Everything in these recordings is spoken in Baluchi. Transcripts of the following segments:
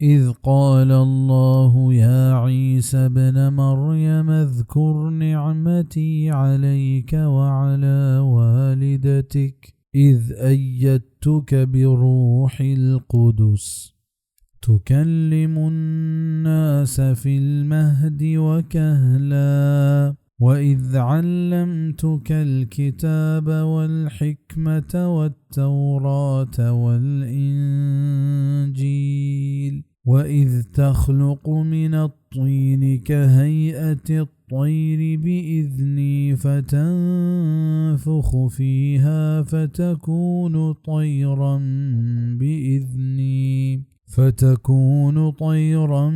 إذ قال الله يا عيسى ابن مريم اذكر نعمتي عليك وعلى والدتك إذ أيدتك بروح القدس تكلم الناس في المهد وكهلا وإذ علمتك الكتاب والحكمة والتوراة والإنجيل وإذ تخلق من الطين كهيئة الطير بإذني فتنفخ فيها فتكون طيرا بإذني فتكون طيرا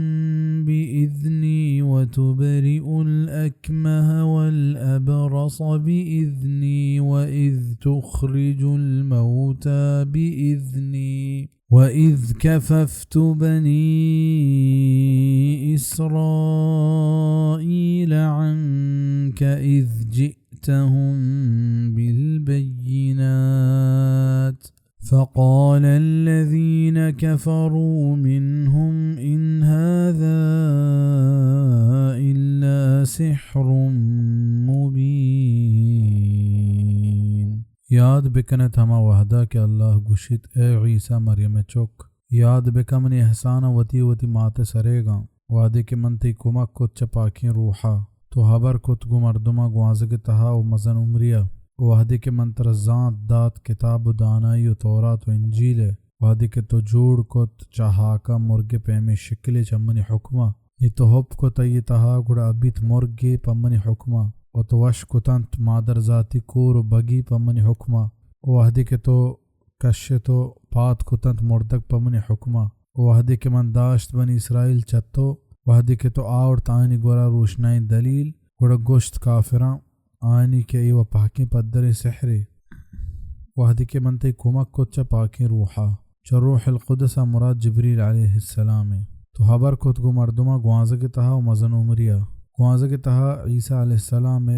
بإذني وتبرئ الأكمه والأبرص بإذني وإذ تخرج الموتى بإذني وإذ كففت بني إسرائيل عنك إذ جئتهم بالبينات فقال الذين كفروا منهم إن هذا إلا سحر مبين. یاد بکن ات ہما وہدا کہ اللہ گوشیت، اے عیسی مریم ء چک، یاد بکن منی احسان ء وتی وتی مات ء سریگاں، وہدے کہ من تئی کمک کت چہ پاکیں روحا، تو ہبر کت گوں مردماں گوانزگ ء تہا و مزن عمری ء، و وہدے کہ من ترا زانت دات کتاب و دانائی و تورات و انجیل ء، وہدے کہ تو جوڑ کت چہ ہاکا مرگ ء پیمیں شکلے چہ منی حکما، نی تو ہپ کت آئی ء تہا، گڑا ابیت مرگے پہ منی حکما، و تو وش کتنت مادرزاتی کور و بگی پہ منی حکما، و وہدے کہ تو کشت و پاد کتنت مردگ پہ منی حکما، و وہدے کہ من داشت بنی اسرائیل چہ تو، وہدے کہ تو آورت آیانی گورا روشنائیں دلیل، گڑا گوشت کافراں، آیانی کہ اے و پہکیں پدریں سحرے۔ وہدے کہ من تئی کمک کت چہ پاکیں روحا، چہ روح القدس ء مراد جبریل علیہ السلام ء۔ تو ہبر کت گوں مردماں گوانزگ ء تہا و مزن عمری ء۔ گوانزگ ء تہا عیسی علیہ السلام ء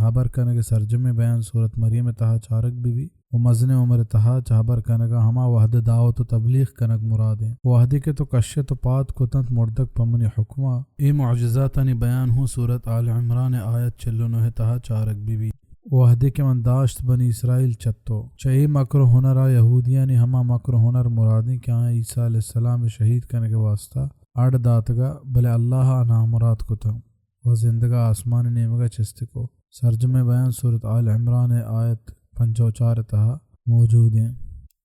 ہبر کنگ ء سرجمیں بیان سورت مریم ء تہا چارگ بہ بی و مزن عمر ء تہا چہ ہبر کنگ ء ہما وہد ء دعوت و تبلیغ کنگ مراد انت۔ وہدے کہ تو کشت و پاد کتنت مردگ پہ منی حکما، اے معجزاتانی بیان ہوں سورت آل عمران ء آیت چل و نہ ء تہا چارگ بہ بی۔ وہدے کہ من داشت بنی اسرائیل چہ تو۔ چہ اے مکر و ہنرا یہودیانی ہما مکر و ہنر مرادیں کہ آیاں عیسی علیہ السلام ء شہید کنگ ء واسطہ اڈ داتگا، بلے اللہ ء نامراد کتاں و زندگا آسمان ء نیمگا چست کو۔ سرجمیں بیان سورت آل عمران ء آیت پنجاہ و چار ء تہا موجود ایں۔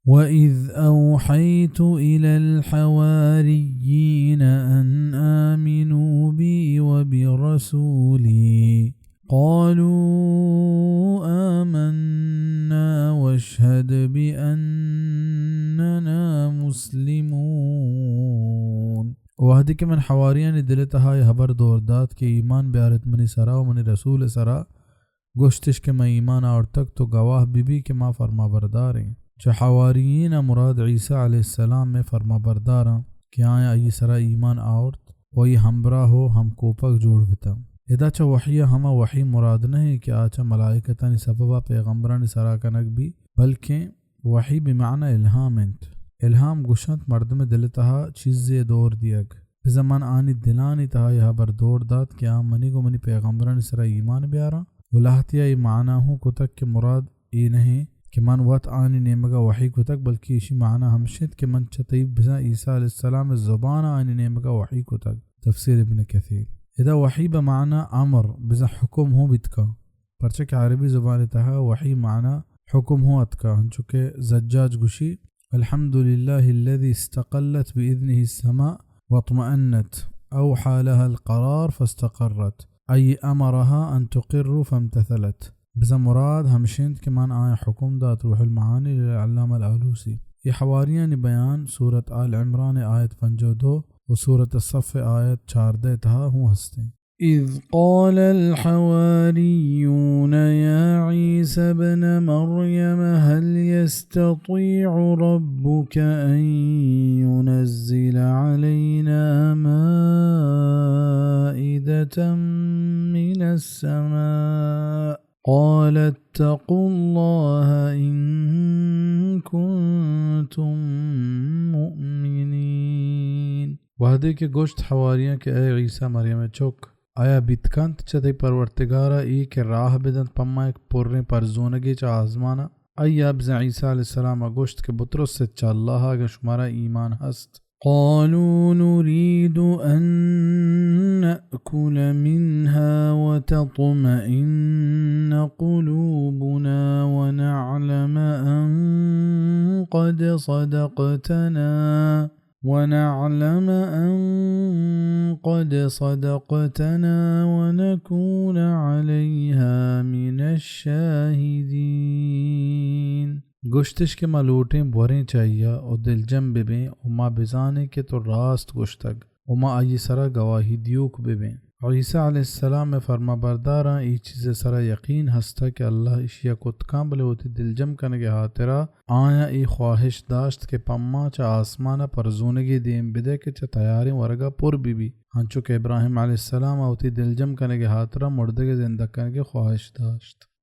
وَإِذْ أَوْحَيْتُ إِلَى الْحَوَارِيِّينَ أَنْ آمِنُوا بِي وَبِرَسُولِي قَالُوا آمَنَّا وَاشْهَدْ بِأَنَّنَا مُسْلِمُونَ۔ وہدے کہ من حواریانی دل ء تہا اے ہبر دور دات کہ ایمان بیارت منی سرا و منی رسول ء سرا، گوشتش کہ من ایمان آورتگ، تو گواہ بہ بی کہ ما فرمانبردار ایں۔ چہ حواریین ء مراد عیسی علیہ السلام ء فرمانبرداراں کہ آیاں آئی سرا ایمان آورت و آئی ہمبراہ و ہمکوپگ جوڑ بتاں۔ ادا چہ وحی ء ہما وحی مراد نہ انت کہ آ چہ ملائکتانی سبب ء پیغمبرانی سرا کنگ بی، بلکیں وحی بمعنی الہام انت۔ الہام گوشنت مردم ء دل ء تہا چیزے دور دیگ۔ بزاں من آنی دلانی تہا اے ہبر دور دات کہ آ منیگ و منی پیغمبرانی سرا ایمان بیاراں۔ و لہتیا اے معنا ہوں کتگ کہ مراد اے نہ انت کہ من وت آنی نیمگا وحی کتگ، بلکہ ایشی معنا ہمش انت کہ من چہ تئی بزاں عیسی علیہ السلام ء زبان ء آنی نیمگا وحی کتگ۔ تفسیر ابن کثیر۔ ادا وحی بہ معنا امر، بزاں حکم ہوں بیت کن۔ پرچہ کہ عربی زبان ء تہا وحی معنا حکم ہوں اتکا، انچو کہ زجاج گوشی، الحمد لله الذي استقلت بإذنه السماء واطمأنت، أوحى لها القرار فاستقرت، أي أمرها أن تقر فامتثلت۔ بزاں مراد ہمش انت کہ من آیاں حکم دات، روح المعانی للعلامہ الآلوسی۔ اے حواریانی بیان سورت آل عمران آیت پنجاہ و دو و سورت الصف آیت چاردہ تہا ہوں ہستیں۔ إذ قال الحواريون يا عيسى ابن مريم هل يستطيع ربك أن ينزل علينا مائدة من السماء قال اتقوا الله إن كنتم مؤمنين۔ وہدے کہ گوشت حواریاں کہ اے عیسی مریم ءِ چک، آیا بیت کنت چہ تئی پرورتگار ءَ اے کہ راہ بدنت پما یک پریں پرزونگے چہ آزمان ءَ؟ آئی ءَ بزاں عیسی علیہ السلام ءَ گوشت کہ بترس ات چہ اللہ ءَ اگاں شمارا ایمان ہست۔ قالوا نريد أن نأكل منها وتطمئن قلوبنا ونعلم أن قد صدقتنا ونعلم أن قد صدقتنا ونكون عليها من الشاهدين۔ گوشتش کہ ما لوٹیں بوریں چہ آئی ءَ و دلجم ببیں و ما بزانیں کہ تو راست گوشتگ و ما آئی سرا گواہی دیوک ببیں۔ عیسی علیہ السلام ءِ فرمانبرداراں اے چیز ءِ سرا یقین ہستہ کہ اللہ اشی ءَ کت کن، بلے وتی دلجم کنگ ءِ ہاترا آیاں اے خواہش داشت کہ پما چہ آسمان ءَ پرزونگے دیم بدئے کہ چہ تیاریں ورگ ءَ پر بہ بی، انچو کہ ابراہیم علیہ السلام ءَ وتی دلجم کنگ ءِ ہاترا مردگ ءِ زندگ کنگ ءِ خواہش داشت۔